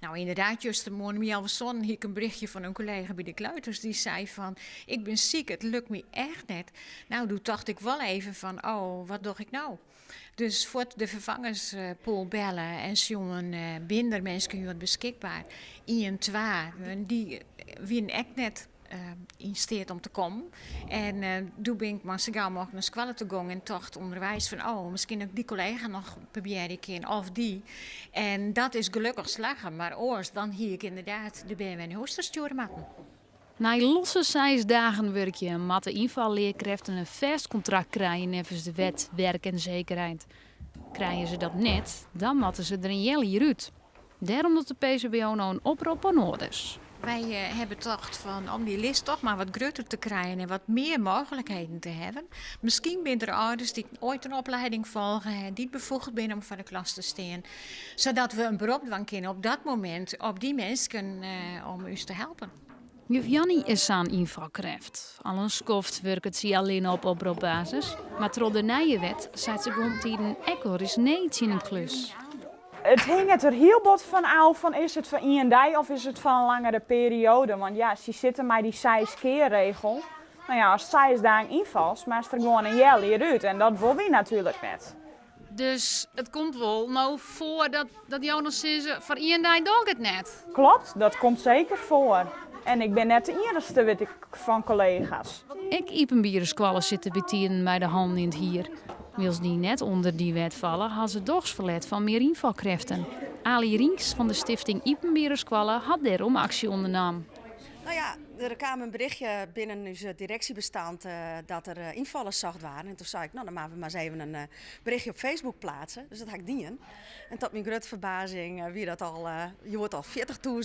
Nou, ynderdaad, justermoarn om healwei sânen hie ik in berichtje fan in kollega by de kleuters. Dy sei fan, ik bin siik, it lukt my echt net. Nou, doe tocht ik wol even fan, oh, wat doch ik no? Dus fuort de ferfangerspool belle en sjoen, binne der minsken hjoed beskikber? Ien, twa, dy wienen ek net yn steat om te kommen. En doe bin ik mar sa gau mooglik nei skoalle ta gong en tocht ûnderweis fan, oh, miskien dat ik dy kollega noch probearje kin of dy. En dat is gelokkich slagge, mar oars dan hie ik ynderdaad de bern wer nei hûs ta stjoere moatten. Nei losse 6 dagen wurkje moatte ynfallearkrêften in fêst kontrakt krije neffens de wet Werk en Zekerheid. Krije se dat net, dan moatte se der in healjier út. Dêrom docht de PCBO no in oprop oan âlders. Wy hawwe tocht fan om dy list dochs mar wat grutter te krijen en wat mear mooglikheden te hawwen. Miskien binne der âlders dy't oait in oplieding folge hawwe, dy't befoege binne om foar de klas te stean. Sadat we in berop dwaan kinne op dat momint op dy minsken om ús te helpen. Juf Janny is sa'n ynfalkrêft. Al in skoft wurket sy allinne op opropbasis. Mar troch de nije wet seit se guon tiden ek wolris nee tsjin in klus. It hinget der hiel bot fan ôf fan is it foar ien dei of is it foar in langere perioade. Want ja, se sitte mei dy seis kear regel. No ja, ast 6 dagen ynfalst, moatst der gewoan in healjier út. En dat wolle wy natuerlik net. Dus it komt wol no foar dat jo noch sizze, foar ien dei doch ik it net. Kloppet, dat komt seker foar. En ik bin net de iennichste, wit ik fan kollega's. Ek iepenbiere skoallen sitte bytiden mei de hannen yn it hier. Wylst dy net ûnder dy wet falle, ha se dochs ferlet fan mear ynfalkrêften. Ali Rinks fan de Stifting Iepenbiere Skoalle hat dêrom aksje ûndernommen. No ja, der kaam in berichtje binnen ús direksjebestand dat der ynfallers socht waarden. En doe sei ik, no dan moatte we mar ris even in berichtje op Facebook pleatse. Dus dat ha ik dien. En tot myn grutte ferbazing wie dat al, hjoed al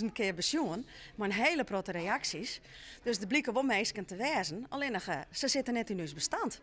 40.000 kear besjoen. Mei in hiele protte reaksjes. Dus der blike wol minsken te wêzen, allinnich se sitte net yn ús bestand.